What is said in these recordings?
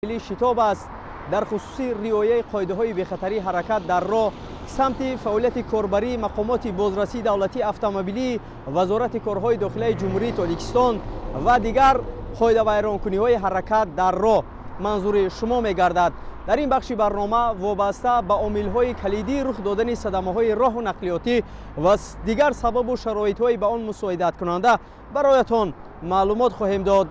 Шитоб аст дар хусуси риояи қоидаҳои бехатарии ҳаракат дар роҳ, самти фаъолияти корбарии мақомоти бозрасии давлатии автомобилии Вазорати корҳои дохилаи Ҷумҳурии Тоҷикистон ва дигар қоидавайронкуниҳои ҳаракат дар роҳ манзури шумо мегардад. Дар ин бахши барнома вобаста ба омилҳои калидии рух додани садамаҳои роҳу нақлиётӣ ва дигар сабабу шароитҳои ба он мусоидаткунанда бароятон маълумот хоҳем дод.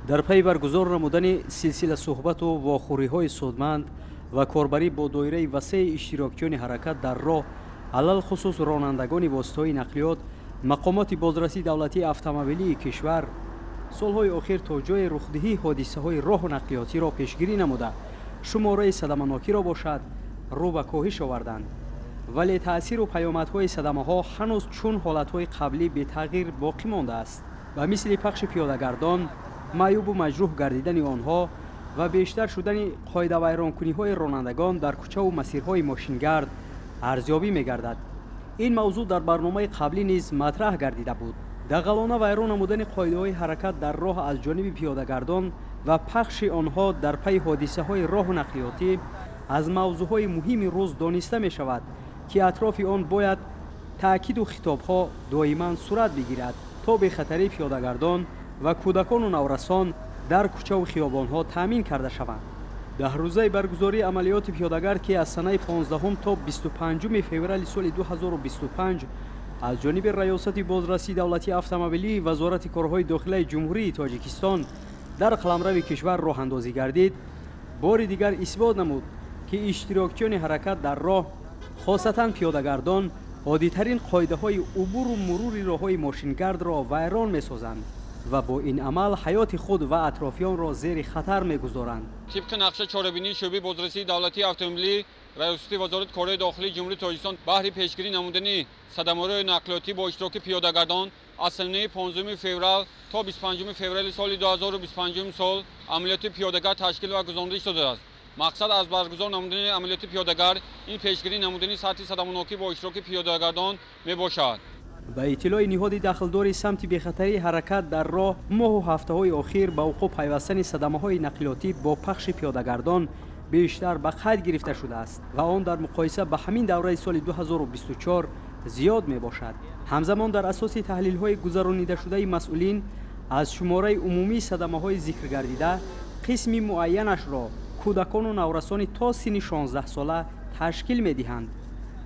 Дар пайи баргузор намудани силсила суҳбату вохӯриҳои судманд ва корбарӣ бо доираи васеи иштирокчиёни ҳаракат дар роҳ, алалхусус ронандагони воситаҳои нақлиёт, мақомоти бозрасии давлатии автомобилии кишвар солҳои охир то ҷои рухдиҳии ҳодисаҳои роҳу нақлиётиро пешгирӣ намуда, шумораи садаманокиро бошад рӯ ба коҳиш оварданд. Вале таъсиру паёмадҳои садамаҳо ҳанӯз чун ҳолатҳои қаблӣ бетағйир боқӣ мондааст. Ба мисли пахши пиёдагардон, маъюбу маҷрӯҳ гардидани онҳо ва бештар шудани қоидавайронкуниҳои ронандагон дар кӯчаву масирҳои мошингард арзёбӣ мегардад. Ин мавзӯъ дар барномаи қаблӣ низ матраҳ гардида буд. Дағалона вайрон намудани қоидаҳои ҳаракат дар роҳ аз ҷониби пиёдагардон ва пахши онҳо дар пайи ҳодисаҳои роҳу нақлиётӣ аз мавзӯъҳои муҳими рӯз дониста мешавад, ки атрофи он бояд таъкиду хитобҳо доиман сурат бигирад, то бехатарии пиёдагардон ва кӯдакону наврасон дар кӯчаву хиёбонҳо таъмин карда шаванд. 10 рӯзаи баргузории амалиёти пиёдагард, ки аз санаи 15 то 25 феврали соли 2025 аз ҷониби Раёсати бозрасии давлатии автомобилии Вазорати корҳои дохилаи Ҷумҳурии Тоҷикистон дар қаламрави кишвар роҳандозӣ гардид, бори дигар исбот намуд, ки иштирокчиёни ҳаракат дар роҳ, хосатан пиёдагардон, оддитарин қоидаҳои убуру мурури роҳҳои мошингардро вайрон месозанд ва бо ин амал ҳаёти худ ва атрофиёнро зери хатар мегузоранд. Тибқи нақша чорабинии шӯъбаи бозрасии давлатии автомобилӣ Раёсати Вазорати корҳои дохилии Ҷумҳурии Тоҷикистон баҳри пешгирӣ намудани садамаҳои нақлиётӣ бо иштироки пиёдагардон аз санаи 15 феврал то 25 феврали соли 2025 сол амалиёти пиёдагард ташкил ва гузаронида шудааст. Мақсад аз баргузор намудани амалиёти пиёдагард ин пешгирӣ намудани сатҳи садаманокӣ бо иштироки пиёдагардон мебошад. Ба иттилои ниҳоди дахлдори самти бехатарии ҳаракат дар роҳ, моҳу ҳафтаҳои охир ба вуқӯъ пайвастани садамаҳои нақлиётӣ бо пахши пиёдагардон бештар ба қайд гирифта шудааст ва он дар муқоиса ба ҳамин давраи соли 2024 зиёд мебошад. Ҳамзамон, дар асоси таҳлилҳои гузаронидашудаи масъулин, аз шумораи умумии садамаҳои зикргардида қисми муайянашро кӯдакону наврасони то синни 16сола ташкил медиҳанд.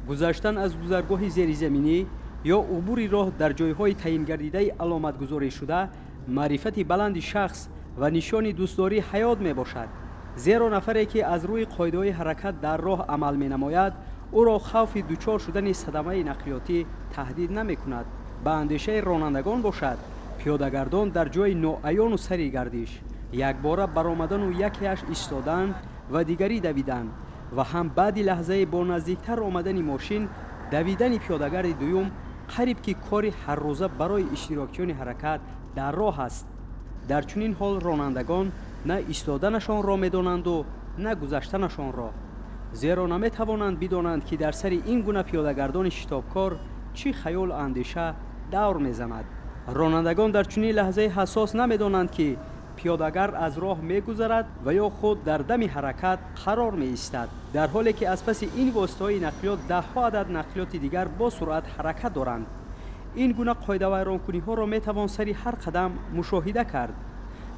Гузаштан аз гузаргоҳи зеризаминӣ ё убури роҳ дар ҷойҳои таъингардидаи аломатгузоришуда маърифати баланди шахс ва нишони дӯстдории ҳаёт мебошад. Зеро нафаре, ки аз рӯи қоидаҳои ҳаракат дар роҳ амал менамояд, ӯро хавфи дучор шудани садамаи нақлиётӣ таҳдид намекунад. Ба андешаи ронандагон бошад, пиёдагардон дар ҷои ноаёну сари гардиш якбора баромадану якеаш истодан ва дигарӣ давидан ва ҳам баъди лаҳзае бо наздиктар омадани мошин давидани пиёдагарди дуюм қариб ки кори ҳаррӯза барои иштирокчиёни ҳаракат дар роҳ аст. Дар чунин ҳол ронандагон на истоданашонро медонанду на гузаштанашонро, зеро наметавонанд бидонанд, ки дар сари ин гуна пиёдагардони шитобкор чӣ хаёлу андеша давр мезанад. Ронандагон дар чунин лаҳзаи ҳассос намедонанд, ки пиёдагард аз роҳ мегузарад ва ё худ дар дами ҳаракат қарор меистад, дар ҳоле ки аз паси ин воситаҳои нақлиёт даҳҳо адад нақлиёти дигар бо суръат ҳаракат доранд. Ин гуна қоидавайронкуниҳоро метавон сари ҳар қадам мушоҳида кард.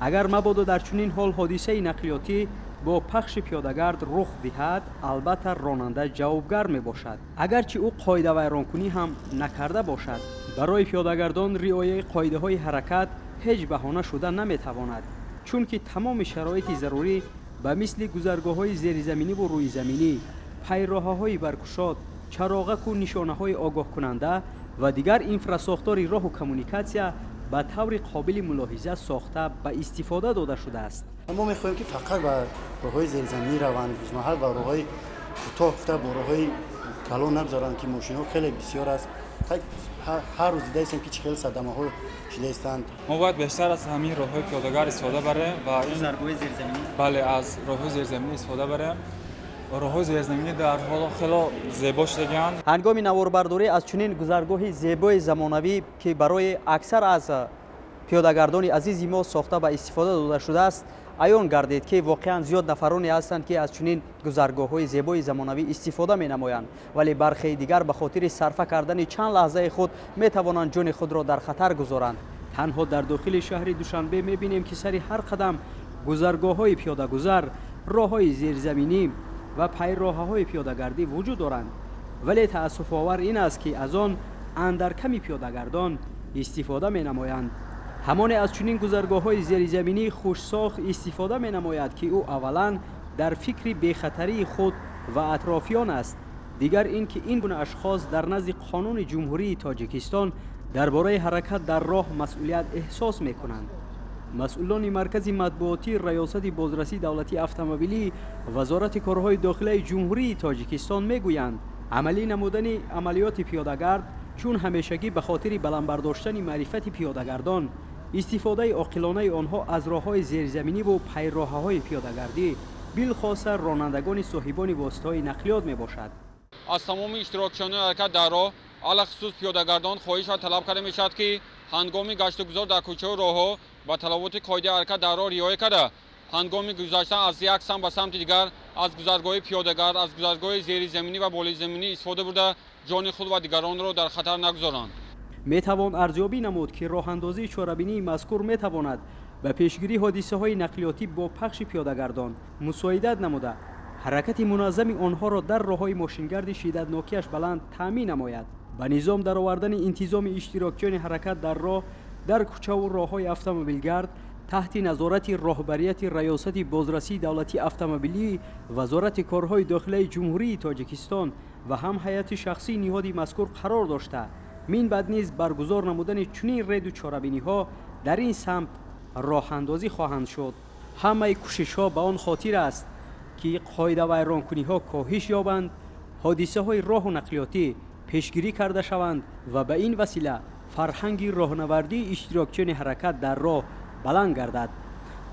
Агар мабодо дар чунин ҳол ҳодисаи нақлиётӣ бо пахши пиёдагард рух диҳад, албатта, ронанда ҷавобгар мебошад, агарчи ӯ қоидавайронкунӣ ҳам накарда бошад. Барои пиёдагардон риояи қоидаҳои ҳаракат ҳеҷ баҳона шуда наметавонад, чунки тамоми шароити зарурӣ ба мисли гузаргоҳҳои зеризаминиву рӯизаминӣ, пайроҳаҳои баркушод, чароғаку нишонаҳои огоҳкунанда ва дигар инфрасохтори роҳу коммуникатсия ба таври қобили мулоҳиза сохта ба истифода дода шудааст. Мо мехоҳем, ки фақат ба роҳҳои зеризаминӣ раванд, маҳал ба роҳҳои кӯтоҳ гуфта, бо роҳҳои калон нагузаранд, ки мошинҳо хеле бисёр аст. Ҳар рӯз дидаистем, ки чӣ хел садамаҳо шудаистанд. Мо бояд бештар аз ҳамин роҳҳои пиёдагард истифода барем ва бале, аз роҳҳои зеризаминӣ истифода барем. Роҳҳои зеризаминӣ дар ҳоло хело зебо шудагианд. Ҳангоми наворбардорӣ аз чунин гузаргоҳи зебои замонавӣ, ки барои аксар аз пиёдагардони азизи мо сохта ба истифода дода шудааст, аён гардид, ки воқеан зиёд нафароне ҳастанд, ки аз чунин гузаргоҳҳои зебои замонавӣ истифода менамоянд, вале бархеи дигар ба хотири сарфа кардани чанд лаҳзаи худ метавонанд ҷони худро дар хатар гузоранд. Танҳо дар дохили шаҳри Душанбе мебинем, ки сари ҳар қадам гузаргоҳҳои пиёдагузар, роҳҳои зерзаминӣ ва пайроҳаҳои пиёдагардӣ вуҷуд доранд, вале таассуфовар ин аст, ки аз он андарками пиёдагардон истифода менамоянд. Ҳамоне аз чунин гузаргоҳҳои зеризаминӣ хушсохт истифода менамояд, ки ӯ аввалан дар фикри бехатарии худ ва атрофиён аст, дигар ин ки ин гуна ашхос дар назди қонуни Ҷумҳурии Тоҷикистон дар бораи ҳаракат дар роҳ масъулият эҳсос мекунанд. Масъулони маркази матбуотии Раёсати бозрасии давлатии автомобилӣ Вазорати корҳои дохилаи Ҷумҳурии Тоҷикистон мегӯянд, амалӣ намудани амалиёти пиёдагард чун ҳамешагӣ ба хотири баланд бардоштани маърифати пиёдагардон, истифодаи оқилонаи онҳо аз роҳҳои зеризаминиву пайроҳаҳои пиёдагардӣ, билхоса ронандагони соҳибони воситаҳои нақлиёт мебошад. Аз тамоми иштирокчиёни ҳаракат дар роҳ, алахусус пиёдагардон, хоҳиш ва талаб карда мешавад, ки ҳангоми гаштугузор дар кӯчаҳу роҳҳо ба талаботи қоидаи ҳаракат дар роҳ риоя карда, ҳангоми гузаштан аз як самт ба самти дигар аз гузаргоҳи пиёдагард, аз гузаргоҳи зеризаминӣ ва болизаминӣ истифода бурда, ҷони худ ва дигаронро дар хатар нагузоранд. Метавон арзёбӣ намуд, ки роҳандозии чорабинии мазкур метавонад ба пешгирии ҳодисаҳои нақлиётӣ бо пахши пиёдагардон мусоидат намуда, ҳаракати муназзами онҳоро дар роҳҳои мошингарди шиддатнокиаш баланд таъмин намояд. Ба низом даровардани интизоми иштирокчиёни ҳаракат дар роҳ дар кӯчаву роҳҳои автомобилгард таҳти назорати роҳбарияти Раёсати бозрасии давлатии автомобилии Вазорати корҳои дохилаи Ҷумҳурии Тоҷикистон ва ҳам ҳайати шахсии ниҳоди мазкур қарор дошта, минбаъд низ баргузор намудани чунин реду чорабиниҳо дар ин самт роҳандозӣ хоҳанд шуд. Ҳамаи кӯшишҳо ба он хотир аст, ки қоидавайронкуниҳо коҳиш ёбанд, ҳодисаҳои роҳу нақлиётӣ пешгирӣ карда шаванд ва ба ин васила фарҳанги роҳнавардии иштирокчиёни ҳаракат дар роҳ баланд гардад.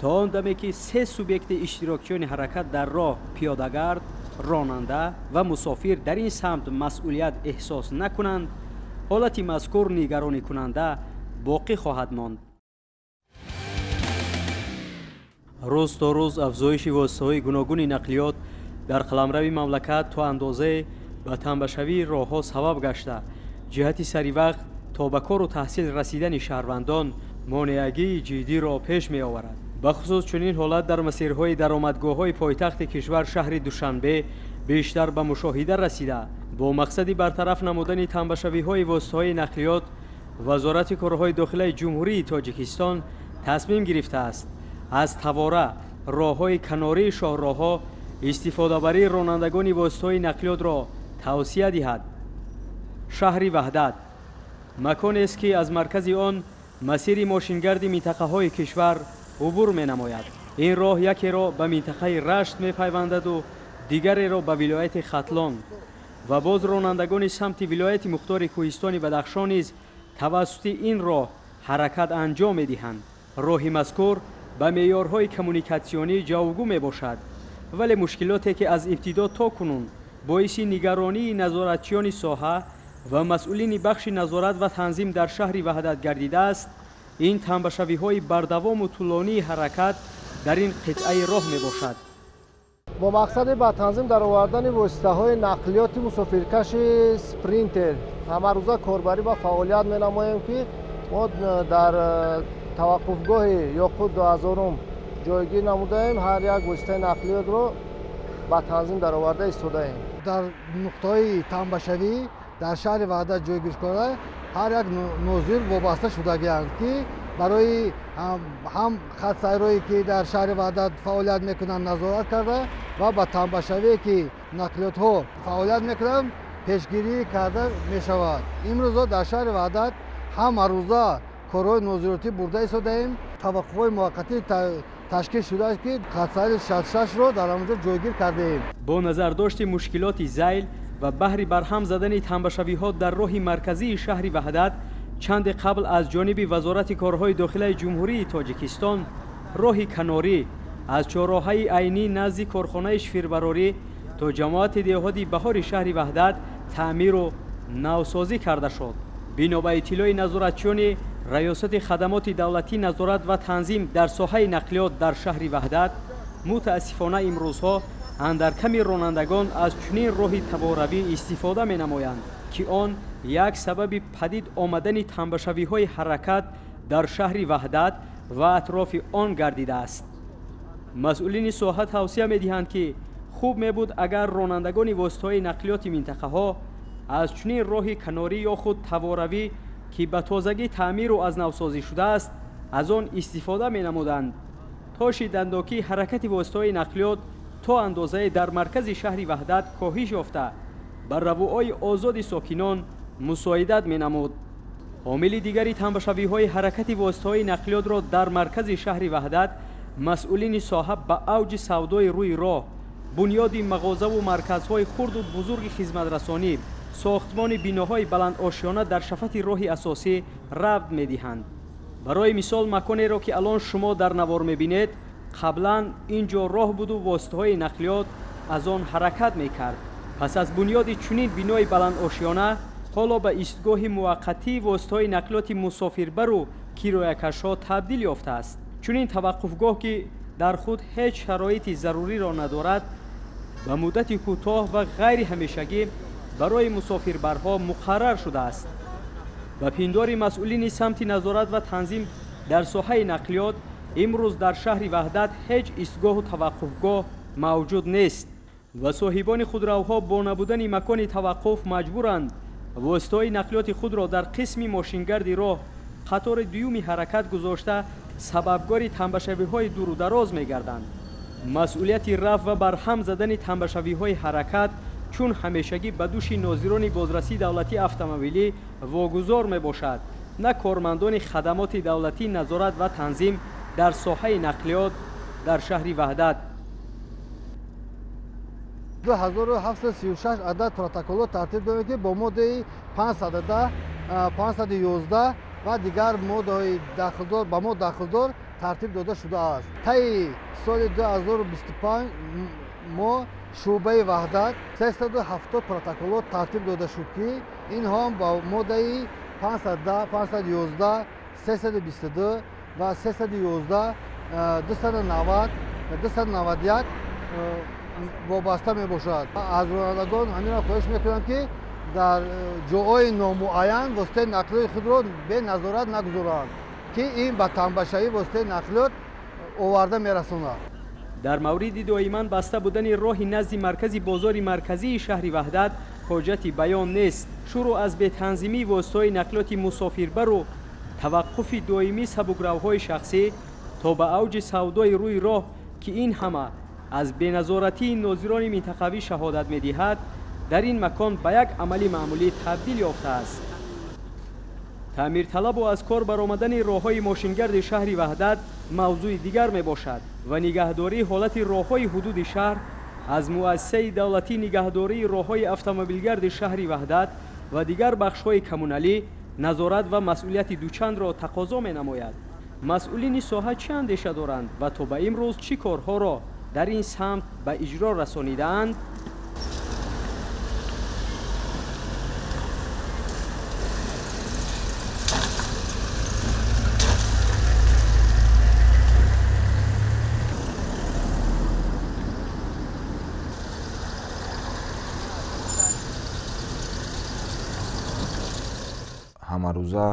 То он даме ки се субъекти иштирокчиёни ҳаракат дар роҳ, пиёдагард, ронанда ва мусофир, дар ин самт масъулият эҳсос накунанд, ҳолати мазкур нигаронӣкунанда боқӣ хоҳад монд. Рӯз то рӯз афзоиши воситаҳои гуногуни нақлиёт дар қаламрави мамлакат то андозае ба танбашавии роҳҳо сабаб гашта, ҷиҳати саривақт то ба кору таҳсил расидани шаҳрвандон монеагии ҷиддиро пеш меоварад. Бахусус чунин ҳолат дар масирҳои даромадгоҳҳои пойтахти кишвар, шаҳри Душанбе, бештар ба мушоҳида расида, бо мақсади бартараф намудани танбашавиҳои воситаҳои нақлиёт Вазорати корҳои дохилаи Ҷумҳурии Тоҷикистон тасмим гирифтааст аз тавора роҳҳои канории шоҳроҳҳо истифодабарии ронандагони воситаҳои нақлиётро тавсия диҳад. Шаҳри Ваҳдат маконест, ки аз маркази он масири мошингарди минтақаҳои кишвар убур менамояд. Ин роҳ якеро ба минтақаи Рашт мепайвандаду дигареро ба вилояти Хатлон ва боз ронандагони самти вилояти мухтори кӯҳистони Бадахшон низ тавассути ин роҳ ҳаракат анҷом медиҳанд. Роҳи мазкур ба меъёрҳои коммуникатсионӣ ҷавобгӯ мебошад, вале мушкилоте, ки аз ибтидо то кунун боиси нигаронии назоратчиёни соҳа ва масъулини бахши назорат ва танзим дар шаҳри Ваҳдат гардидааст, ин танбашавиҳои бардавому тӯлонии ҳаракат дар ин қитъаи роҳ мебошад. Бо мақсади ба танзим даровардани воситаҳои нақлиёти мусофиркаши Спринтер ҳамарӯза корбарӣ ва фаъолият менамоем, ки мо дар таваққуфгоҳи Ёқут 2000 ҷойгир намудаем. Ҳар як воситаи нақлиётро ба танзим дароварда истодаем. Дар нуқтаҳои танбашавӣ дар шаҳри Ваҳдат ҷойгиршуда ҳар як нозир вобаста шудагианд, ки барои ҳам хатсайрое, ки дар шаҳри Ваҳдат фаъолият мекунанд, назорат карда ва ба танбашавие, ки нақлиётҳо фаъолият мекунанд, пешгирӣ карда мешавад. Имрӯзо дар шаҳри Ваҳдат ҳамарӯза корҳои нозиротӣ бурда истодаем. Таваққуфҳои муваққатӣ ташкил шудааст, ки хатсайри 66-ро дар ҳамонҷо ҷойгир кардаем. Бо назардошти мушкилоти зайл ва баҳри барҳам задани танбашавиҳо дар роҳи марказии шаҳри Ваҳдат, чанде қабл аз ҷониби Вазорати корҳои дохилаи Ҷумҳурии Тоҷикистон роҳи канорӣ аз чорроҳаи Айнӣ назди корхонаи шифирбарорӣ то ҷамоати деҳоти Баҳори шаҳри Ваҳдат таъмиру навсозӣ карда шуд. Бино ба иттилои назоратчиёни Раёсати хадамоти давлатӣ назорат ва танзим дар соҳаи нақлиёт дар шаҳри Ваҳдат мутаассифона имрӯзҳо андарками ронандагон аз чунин роҳи таворавӣ истифода менамоянд, ки он як сабаби падид омадани тамбашавиҳои ҳаракат дар шаҳри Ваҳдат ва атрофи он гардидааст. Масъулини соҳа тавсия медиҳанд, ки хуб мебуд агар ронандагони воситаҳои нақлиёти минтақаҳо аз чунин роҳи канорӣ ё худ таворавӣ, ки ба тозагӣ таъмиру аз навсозӣ шудааст, аз он истифода менамуданд, то шиддатнокии ҳаракати воситаҳои нақлиёт то андозае дар маркази шаҳри Ваҳдат коҳиш ёфта, ба равуъои озоди сокинон мусоидат менамуд. Омили дигари тамбашавиҳои ҳаракати воситаҳои нақлиётро дар маркази шаҳри Ваҳдат масъулини соҳа ба авҷи савдои рӯи роҳ, бунёди мағозаву марказҳои хурду бузурги хизматрасонӣ, сохтмони биноҳои баландошёна дар шафати роҳи асосӣ рабт медиҳанд. Барои мисол, маконеро ки алон шумо дар навор мебинед, қаблан ин ҷо роҳ буду воситаҳои нақлиёт аз он ҳаракат мекард. Пас аз бунёди чунин бинои баландошёна ҳоло ба истгоҳи муваққатии воситаҳои нақлиёти мусофирбару кироякашҳо табдил ёфтааст. Чунин таваққуфгоҳ, ки дар худ ҳеҷ шароити заруриро надорад, ба муддати кӯтоҳ ва ғайриҳамешагӣ барои мусофирбарҳо муқаррар шудааст. Ба пиндори масъулини самти назорат ва танзим дар соҳаи нақлиёт имрӯз дар шаҳри Ваҳдат ҳеҷ истгоҳу таваққуфгоҳ мавҷуд нест ва соҳибони худравҳо бо набудани макони таваққуф маҷбуранд воситаҳои нақлиёти худро дар қисми мошингарди роҳ қатори дуюми ҳаракат гузошта, сабабгори тамбашавиҳои дуру дароз мегарданд. Масъулияти рафт ва барҳам задани тамбашавиҳои ҳаракат чун ҳамешагӣ ба души нозирони бозрасии давлатии автомобилӣ вогузор мебошад, на кормандони хадамоти давлатӣ назорат ва танзим дар соҳаи нақлиёт дар шаҳри Ваҳдат. 2736 адад протоколҳо тартиб додем, ки бо моддаи 510, 511 ва дигар моддаҳои дахлдор ба мо дахлдор тартиб дода шудааст. Таи соли 2025 мо шӯъбаи Ваҳдат 370 протоколҳо тартиб дода шуд, ки инҳо ба моддаи 510, 511, 322 ва 311, 290, 291 вобаста мебошад. Аз ронандагон ҳаминро хоҳиш мекунам, ки дар ҷойҳои номуайян воситаи нақлиёти худро бе назорат нагузоранд, ки ин ба тамбашавии воситаи нақлиёт оварда мерасонад. Дар мавриди доиман баста будани роҳи назди маркази бозори марказии шаҳри Ваҳдат ҳоҷати баён нест. Шурӯъ аз бетанзимии воситаҳои нақлиёти мусофирбару таваққуфи доимии сабукравҳои шахсӣ то ба авҷи савдои рӯи роҳ, ки ин ҳама аз беназоратии нозирони минтақавӣ шаҳодат медиҳад, дар ин макон ба як амали маъмулӣ табдил ёфтааст. Таъмирталабу аз кор баромадани роҳҳои мошингарди шаҳри Ваҳдат мавзӯи дигар мебошад ва нигаҳдории ҳолати роҳҳои ҳудуди шаҳр аз муассисаи давлатии нигаҳдории роҳҳои автомобилгарди шаҳри Ваҳдат ва дигар бахшҳои коммуналӣ назорат ва масъулияти дучандро тақозо менамояд. Масъулини соҳа чӣ андеша доранд ва то ба имрӯз чӣ корҳоро дар ин самт ба иҷро расонидаанд? Ҳамарӯза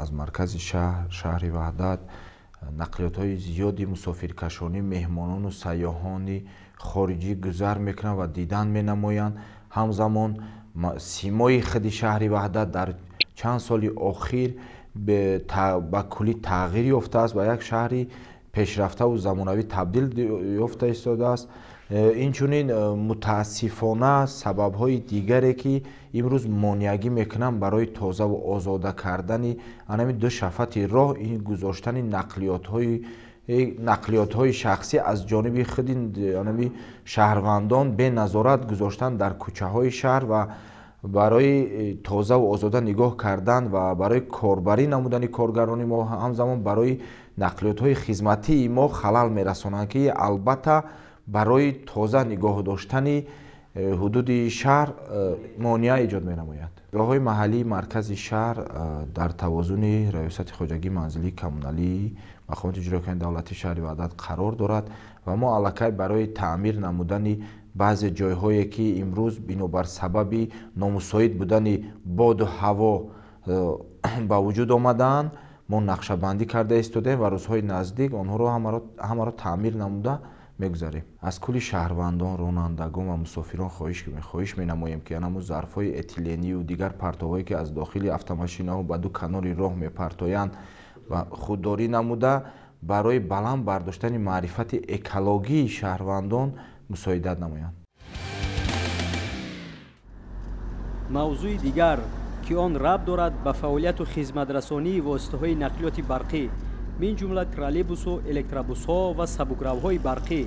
аз маркази шаҳр, шаҳри Ваҳдат, нақлиётҳои зиёди мусофиркашонӣ, меҳмонону сайёҳони хориҷӣ гузар мекунанд ва дидан менамоянд. Ҳамзамон симои худи шаҳри Ваҳдат дар чанд соли охир ба куллӣ тағйир ёфтааст ва як шаҳри пешрафтаву замонавӣ табдил ёфта истодааст. Инчунин мутаассифона сабабҳои дигаре, ки имрӯз монеагӣ мекунанд барои тозаву озода кардани анами ду шафати роҳ, ин гузоштани нақлиётҳои шахсӣ аз ҷониби худи анами шаҳрвандон бе назорат гузоштан дар кӯчаҳои шаҳр ва барои тозаву озода нигоҳ кардан ва барои корбарӣ намудани коргарони мо, ҳамзамон барои нақлиётҳои хизматии мо халал мерасонанд, ки албатта барои тоза нигоҳ доштани ҳудуди шаҳр монеа эҷод менамояд. Роҳҳои маҳаллии маркази шаҳр дар тавозуни Раёсати хоҷагии манзилии коммуналии мақомоти иҷроияи давлатии шаҳри Ваҳдат қарор дорад ва мо аллакай барои таъмир намудани баъзе ҷойҳое, ки имрӯз бинобар сабаби номусоид будани боду ҳаво ба вуҷуд омадаанд, мо нақшабандӣ карда истодаем ва рӯзҳои наздик онҳоро ҳамаро таъмир намуда мегузарем. Аз кулли шаҳрвандон, ронандагон ва мусофирон хоҳиш менамоем, ки анамун зарфҳои этилению дигар партовҳое, ки аз дохили автомошинаҳо ба ду канори роҳ мепартоянд, ва худдорӣ намуда барои баланд бардоштани маърифати экологии шаҳрвандон мусоидат намоянд. Мавзӯи дигар, ки он рабт дорад ба фаъолияту хизматрасонии воситаҳои нақлиёти барқӣ, мин ҷумла троллейбусу электробусҳо ва сабукравҳои барқӣ,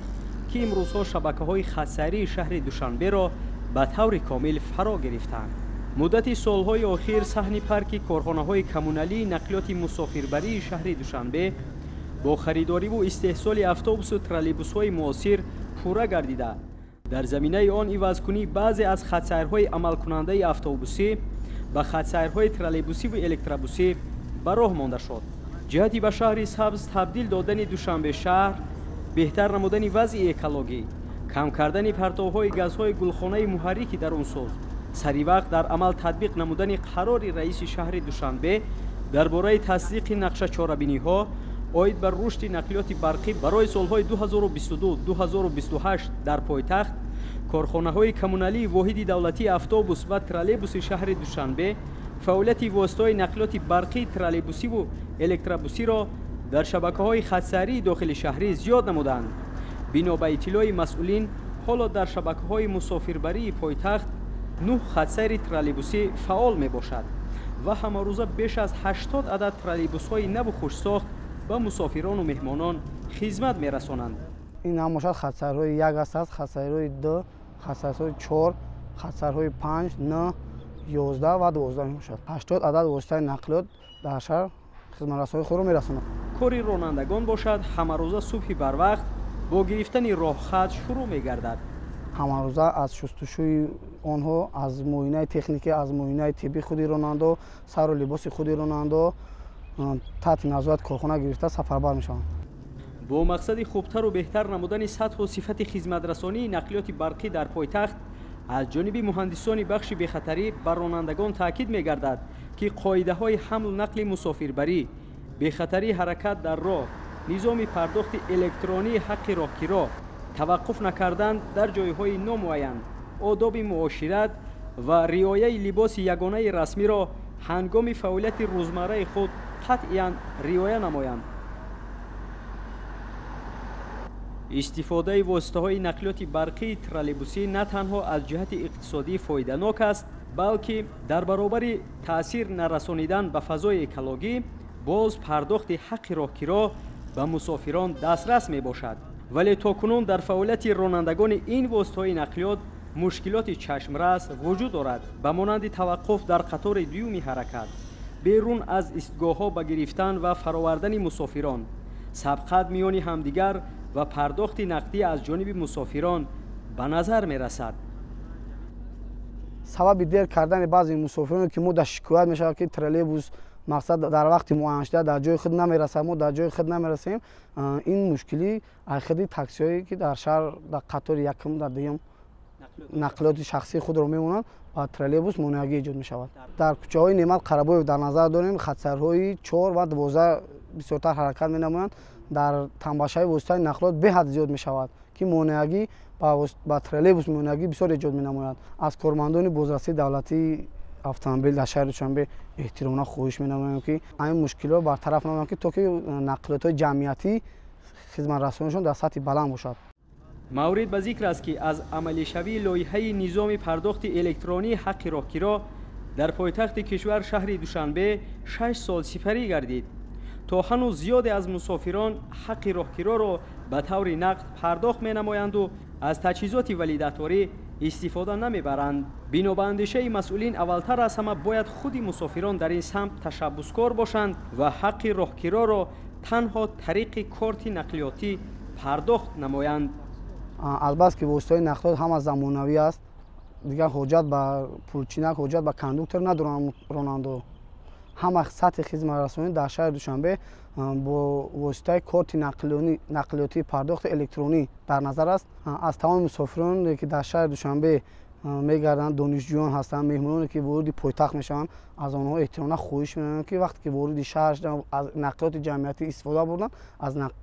ки имрӯзҳо шабакаҳои хатсайрии шаҳри Душанберо ба таври комил фаро гирифтанд. Муддати солҳои охир саҳни парки корхонаҳои коммуналии нақлиёти мусофирбарии шаҳри Душанбе бо харидориву истеҳсоли автобусу троллейбусҳои муосир пурра гардида, дар заминаи он ивазкунии баъзе аз хатсайрҳои амалкунандаи автобусӣ ба хатсайрҳои троллейбусиву электробусӣ ба роҳ монда шуд. Ҷиҳати ба шаҳри сабз табдил додани Душанбе шаҳр, беҳтар намудани вазъи экологӣ, кам кардани партовҳои газҳои гулхонаи муҳаррики дарунсоз, саривақт дар амал татбиқ намудани қарори раиси шаҳри Душанбе дар бораи тасдиқи нақша-чорабиниҳо оид ба рушди нақлиёти барқӣ барои солҳои 2022-2028 дар пойтахт, корхонаҳои коммуналии воҳиди давлатии автобус ва троллейбуси шаҳри Душанбе фаъолияти воситаҳои нақлиёти барқӣ, троллейбусиву электробусиро дар шабакаҳои хатсайрии дохили шаҳрӣ зиёд намуданд. Бино ба иттилои масъулин, ҳоло дар шабакаҳои мусофирбарии пойтахт 9 хатсайри троллейбусӣ фаъол мебошад ва ҳамарӯза беш аз 80 адад троллейбусҳои наву хушсохт ба мусофирону меҳмонон хизмат мерасонанд. Ин ҳам бошад хатсайрҳои 1 аст, хатсайрҳои 2, хатсайрҳои 4, хатсайрҳои 5, 9, 11 ва 12 мебошад. 80 адад воситаи нақлиёт дар шаҳр хизматрасонии худро мерасонад. Кори ронандагон бошад ҳамарӯза субҳи барвақт бо гирифтани роҳхат шурӯъ мегардад. Ҳамарӯза аз шустушӯи онҳо, аз муоинаи техникӣ, аз муоинаи тиббии худи ронандо, сару либоси худи ронандо таҳти назорат корхона гирифта сафарбар мешаванд. Бо мақсади хубтару беҳтар намудани сатҳу сифати хизматрасонии нақлиёти барқӣ дар пойтахт, аз ҷониби муҳандисони бахши бехатарӣ ба ронандагон таъкид мегардад, ки қоидаҳои ҳамлу нақли мусофирбарӣ, бехатарии ҳаракат дар роҳ, низоми пардохти электронии ҳаққи роҳкиро, таваққуф накардан дар ҷойҳои номуайян, одоби муошират ва риояи либоси ягонаи расмиро ҳангоми фаъолияти рӯзмарраи худ қатъиян риоя намоянд. Истифодаи воситаҳои нақлиёти барқии троллейбусӣ на танҳо аз ҷиҳати иқтисодӣ фоиданок аст, балки дар баробари таъсир нарасонидан ба фазои экологӣ, боз пардохти ҳаққи роҳкиро ба мусофирон дастрас мебошад. Вале то кунун дар фаъолияти ронандагони ин воситаҳои нақлиёт мушкилоти чашмрас вуҷуд дорад, ба монанди таваққуф дар қатори дуюми ҳаракат, берун аз истгоҳҳо ба гирифтан ва фаровардани мусофирон, сабқат миёни ҳамдигар ва пардохти нақдӣ аз ҷониби мусофирон ба назар мерасад. Сабаби дер кардани баъзе мусофироне, ки мо дар шикоят мешавад, ки троллейбус мақсад дар вақти муайяншуда дар ҷои худ намерасад, мо дар ҷои худ намерасем, ин мушкилӣ аз худи таксиҳое, ки дар шаҳр дар қатори якум, дар дуюм нақлиёти шахсии худро мемонанд, ба троллейбус монеагӣ эҷод мешавад. Дар кӯчаҳои Неъмат Қарабоев дар назар дорем, хатсайрҳои 4 ва 12 бисёртар ҳаракат менамоянд. Дар тамбашаи воситаи нақлиёт беҳад зиёд мешавад, ки монеагӣ ба троллейбус монеагӣ бисёр эҷод менамояд. Аз кормандони бозрасии давлатии автомобил дар шаҳри Душанбе эҳтиромона хоҳиш менамоем, ки ҳамин мушкилиҳо бартараф намоянд, ки то ки нақлиётҳои ҷамъиятӣ хизматрасонишон дар сатҳи баланд бошад. Маврид ба зикр аст, ки аз амалишавии лоиҳаи низоми пардохти электронии ҳаққи роҳкиро дар пойтахти кишвар шаҳри Душанбе 6 сол сипарӣ гардид. То ҳанӯз зиёде аз мусофирон ҳаққи роҳкироро ба таври нақд пардохт менамоянду аз таҷҳизоти валидаторӣ истифода намебаранд. Бино ба андешаи масъулин, аввалтар аз ҳама бояд худи мусофирон дар ин самт ташаббускор бошанд ва ҳаққи роҳкироро танҳо тариқи корти нақлиётӣ пардохт намоянд. Азбаски воситаҳои нақлиёт ҳама замонавӣ аст, Дигар ҳоҷат ба пулчинак, ҳоҷат ба кондуктор надоранд ронандаҳо. Ҳама сатҳи хизматрасонӣ дар шаҳри Душанбе бо воситаи корти нақлиётии пардохти электронӣ дар назар аст. Аз тамоми мусофироне ки дар шаҳри Душанбе мегарданд, донишҷӯён ҳастанд, меҳмононе ки вориди пойтахт мешаванд, аз онҳо эҳтиромона хоҳиш менамоем, ки вақте ки вориди шаҳр шуданд, аз нақлиёти ҷамъиятӣ истифода бурданд,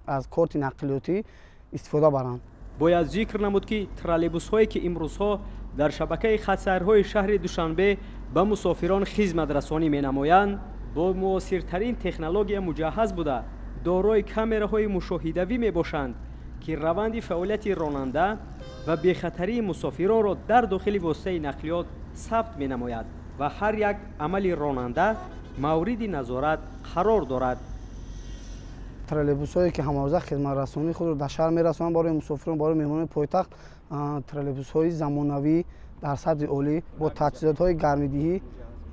аз корти нақлиётӣ истифода баранд. Бояд зикр намуд, ки троллейбусҳое ки имрӯзҳо дар шабакаи хатсайрҳои шаҳри Душанбе ба мусофирон хизматрасонӣ менамоянд, бо муосиртарин технология муҷаҳҳаз буда, дорои камераҳои мушоҳидавӣ мебошанд, ки раванди фаъолияти ронанда ва бехатарии мусофиронро дар дохили воситаи нақлиёт сабт менамояд ва ҳар як амали ронанда мавриди назорат қарор дорад. Троллейбусҳое ки ҳамарӯза хизматрасонии худро дар шаҳр мерасонанд барои мусофирон, барои меҳмонони пойтахт, троллейбусҳои замонавӣ дар сатҳи олӣ бо таҷҳизотҳои гармидиҳӣ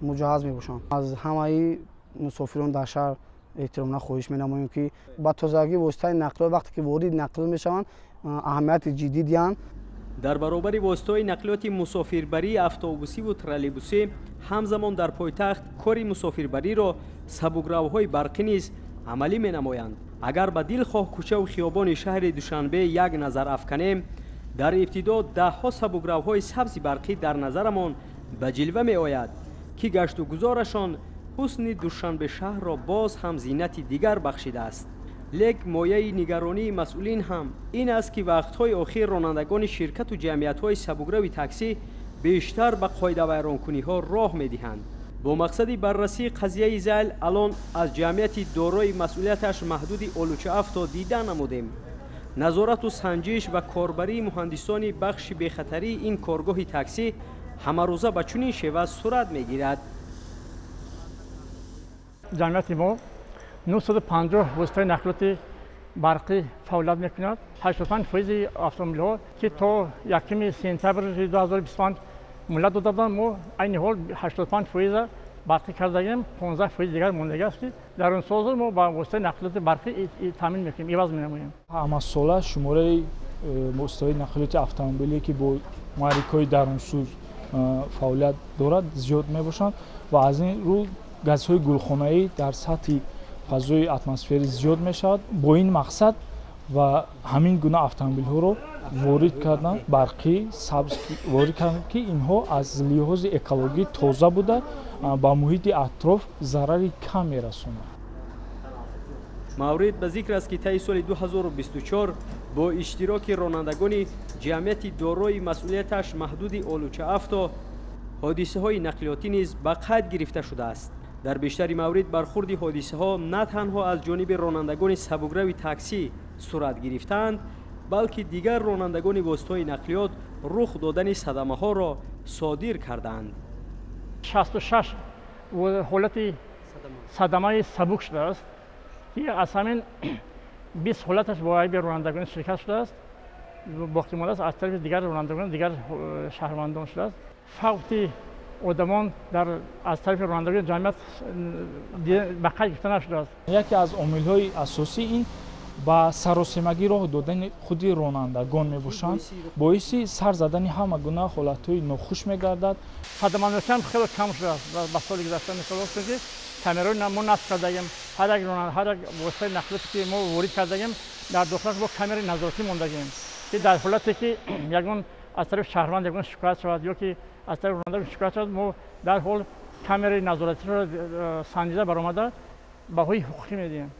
муҷаҳҳаз мебошанд. Аз ҳамаи мусофирон дар шаҳр эҳтиромона хоҳиш менамоем, ки ба тозагӣ воситаи нақлиёт вақте ки вориди нақлиёт мешаванд, аҳамияти ҷиддӣ диҳанд. Дар баробари воситаҳои нақлиёти мусофирбарии автобусиву троллейбусӣ, ҳамзамон дар пойтахт кори мусофирбариро сабукравҳои барқӣ низ амалӣ менамоянд. Агар ба дилхоҳ кӯчаву хиёбони шаҳри Душанбе як назар афканем, дар ибтидо даҳҳо сабукравҳои сабзи барқӣ дар назарамон ба ҷилва меояд, ки гашту гузорашон ҳусни Душанбе шаҳрро боз ҳам зинати дигар бахшидааст. Лек мояи нигаронии масъулин ҳам ин аст, ки вақтҳои охир ронандагони ширкату ҷамъиятҳои сабукрави таксӣ бештар ба қоидавайронкуниҳо роҳ медиҳанд. Бо мақсади баррасии қазияи зайл алон аз ҷамъияти дорои масъулияташ маҳдуди Олуча-Авто дида намудем. Назорату санҷиш ва корбарии муҳандисони бахши бехатарии ин коргоҳи таксӣ ҳамарӯза ба чунин шева сурат мегирад. Ҷамъияти мо 950 воситаи нақлиёти барқӣ фаъолият мекунад. 85% автомобилҳо, ки то 1 сентябри 2025 муҳлат дода буданд, мо айни ҳол 85% барқӣ кардагем, 15% дигар мондагӣ аст, ки дар он сол мо ба воситаи нақлиёти барқӣ таъмин мекунем, иваз менамоем. Ҳамасола шумораи воситаҳои нақлиёти автомобилие, ки бо муҳаррикҳои дарунсӯз фаъолият дорад, зиёд мебошанд ва аз ин рӯ газҳои гулхонаӣ дар сатҳи фазои атмосферӣ зиёд мешавад. Бо ин мақсад ва ҳамин гуна автомобилҳоро ворид кардан, барқӣ сабз ворид кардан, ки инҳо аз лиҳози экологӣ тоза буда, ба муҳити атроф зарари кам мерасонанд. Маврид ба зикр аст, ки таи соли 2024 бо иштироки ронандагони ҷамъияти дорои масъулияташ маҳдуди Олуча-Авто ҳодисаҳои нақлиётӣ низ ба қайд гирифта шудааст. Дар бештари маврид бархурди ҳодисаҳо на танҳо аз ҷониби ронандагони сабукрави таксӣ сурат гирифтаанд, балки дигар ронандагони воситаҳои нақлиёт рух додани садамаҳоро содир кардаанд. 66 ҳолати садамаи сабук шудааст, ки аз ҳамин 20 ҳолаташ бо айби ронандагони ширкат шудааст, боқимондааст аз тарафи дигар ронандагон, дигар шаҳрвандон шудааст. Фавти одамон аз тарафи ронандагони ҷамъият ба қайд гирифта нашудааст. Яке аз омилҳои асосӣ ин ба саросемагӣ роҳ додани худи ронандагон мебошанд, боиси сар задани ҳама гуна ҳолатҳои нохуш мегардад. Садаманокиам хеле кам шудааст ба соли гузашта мисол, чунки камераҳои мо насб кардагем, ҳар як ронанда, ҳар як воситаи нақлиёте ки мо ворид кардагем, дар дохилаш бо камераи назоратӣ мондагем, ки дар ҳолате ки ягон аз тарафи шаҳрванд ягон шикоят шавад ё ки аз тарафи ронанда шикоят шавад, мо дар ҳол камераи назоратиро санҷида баромада баҳои ҳуқуқӣ медиҳем.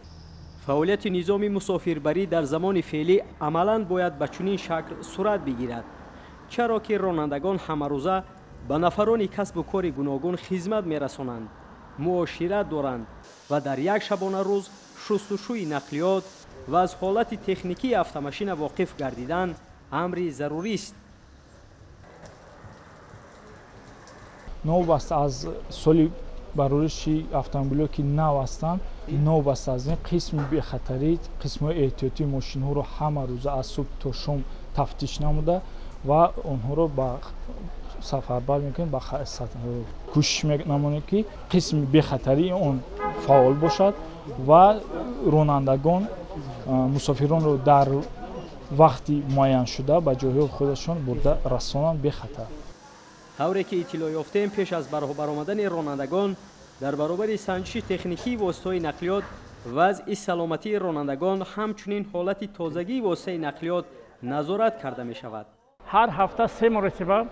Фаъолияти низоми мусофирбарӣ дар замони феълӣ амалан бояд ба чунин шакл сурат бигирад, чаро ки ронандагон ҳамарӯза ба нафарони касбу кори гуногун хизмат мерасонанд, муошират доранд ва дар як шабона рӯз шустушӯи нақлиёт ва аз ҳолати техникии автомашина воқиф гардидан амри зарурист. Новобаста аз соли барориши автомобилҳо, ки нав ҳастанд, новобаста аз ин қисми бехатарӣ, қисмҳои эҳтиётии мошинҳоро ҳама рӯза аз субҳ то шом тафтиш намуда ва онҳоро ба сафарбар мекунем, ба кӯшиш менамоем, ки қисми бехатарии он фаъол бошад ва ронандагон мусофиронро дар вақти муайяншуда ба ҷойҳои худашон бурда расонанд бехатар. Тавре ки иттилоъ ёфтем, пеш аз ба роҳ баромадани ронандагон дар баробари санҷиши техникии воситаҳои нақлиёт, вазъи саломатии ронандагон, ҳамчунин ҳолати тозагии воситаи нақлиёт назорат карда мешавад. Ҳар ҳафта 3 маротиба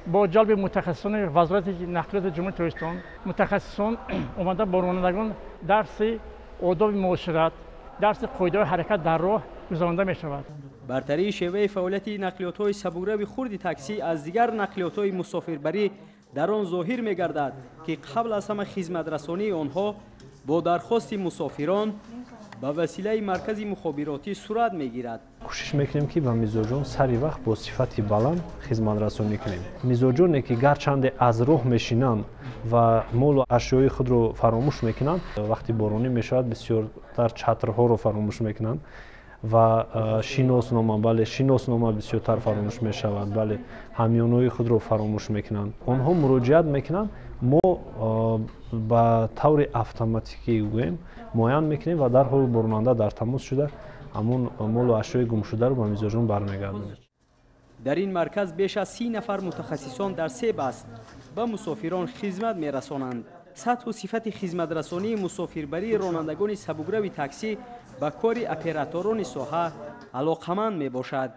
бо ҷалби мутахассисони Вазорати нақлиёти Ҷумҳурии Тоҷикистон мутахассисон омада бо ронандагон дарси одоби муошират, дарси қоидаҳои ҳаракат дар роҳ гузаронда мешавад. Бартарии шеваи фаъолияти нақлиётҳои сабукрави хурди таксӣ аз дигар нақлиётҳои мусофирбарӣ дар он зоҳир мегардад, ки қабл аз ҳама хизматрасонии онҳо бо дархости мусофирон ба василаи маркази мухобиротӣ сурат мегирад. Кӯшиш мекунем, ки ба мизоҷон сари вақт бо сифати баланд хизматрасонӣ кунем. Мизоҷоне ки гарчанде аз роҳ мешинанд ва молу ашёи худро фаромӯш мекунанд, вақти боронӣ мешавад, бисёртар чатрҳоро фаромӯш мекунанд ва шиноснома, бале, шиноснома бисёртар фаромӯш мешавад, бале, ҳамёнҳои худро фаромӯш мекунанд. Онҳо муроҷиат мекунанд, мо ба таври автоматикӣ гӯем муайян мекунем ва дарҳол бо ронанда дар тамос шуда ҳамон молу ашёи гумшударо ба мизоҷон бармегардонем. Дар ин марказ беш аз 30 нафар мутахассисон дар 3 баст ба мусофирон хизмат мерасонанд. Сатҳу сифати хизматрасонии мусофирбарии ронандагони сабукрави таксӣ ба кори операторони соҳа алоқаманд мебошад.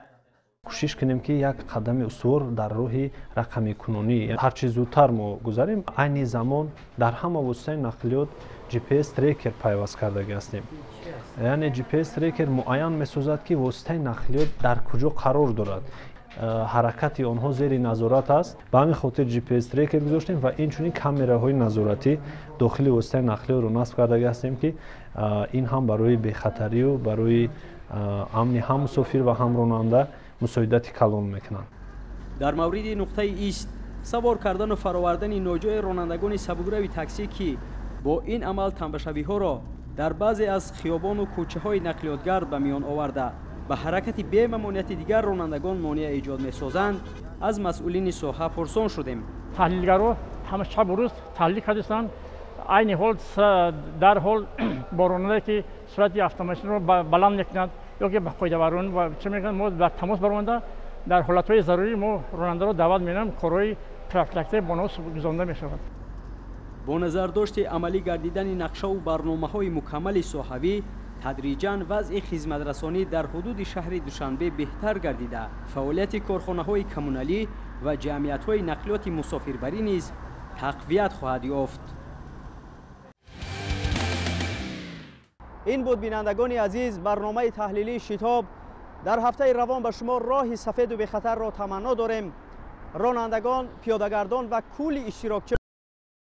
Кӯшиш кунем, ки як қадами устувор дар роҳи рақамикунонӣ ҳарчи зудтар мо гузарем. Айни замон дар ҳама воситаи нақлиёт GPS трекер пайваст кардагӣ ҳастем. Яъне GPS трекер муайян месозад, ки воситаи нақлиёт дар куҷо қарор дорад. Ҳаракати онҳо зери назорат аст. Ба ҳамин хотир GPS трекер гузоштем ва инчунин камераҳои назоратӣ дохили воситаи нақлиётро насб кардагӣ ҳастем, ки ин ҳам барои бехатарию барои амни ҳам мусофир ва ҳам ронанда мусоидати калон мекунанд. Дар мавриди нуқтаи ист савор кардану фаровардани ноҷои ронандагони сабукрави таксӣ, ки бо ин амал тамбашавиҳоро дар баъзе аз хиёбону кӯчаҳои нақлиётгард ба миён оварда, ба ҳаракати бемамониати дигар ронандагон монеа эҷод месозанд, аз масъулини соҳа пурсон шудем. Таҳлилгаро ҳама шабу рӯз таҳлил кардастанд. Айни ҳол дарҳол бо ронандае ки суръати автомошинро баланд мекунад ё ки ба қоидавайронӣ чӣ мекунад, мо дар тамос баромада дар ҳолатҳои зарурӣ мо ронандаро даъват менамоем, корҳои профилактикӣ бо онҳо гузаронда мешавад. Бо назардошти амалӣ гардидани нақшаву барномаҳои мукаммали соҳавӣ, тадриҷан вазъи хизматрасонӣ дар ҳудуди шаҳри Душанбе беҳтар гардида, фаъолияти корхонаҳои коммуналӣ ва ҷамъиятҳои нақлиёти мусофирбарӣ низ тақвият хоҳад ёфт. Ин буд, бинандагони азиз, барномаи таҳлилии Шитоб. Дар ҳафтаи равон ба шумо роҳи сафеду бехатарро таманно дорем. Ронандагон, пиёдагардон ва кулли иштирокчиён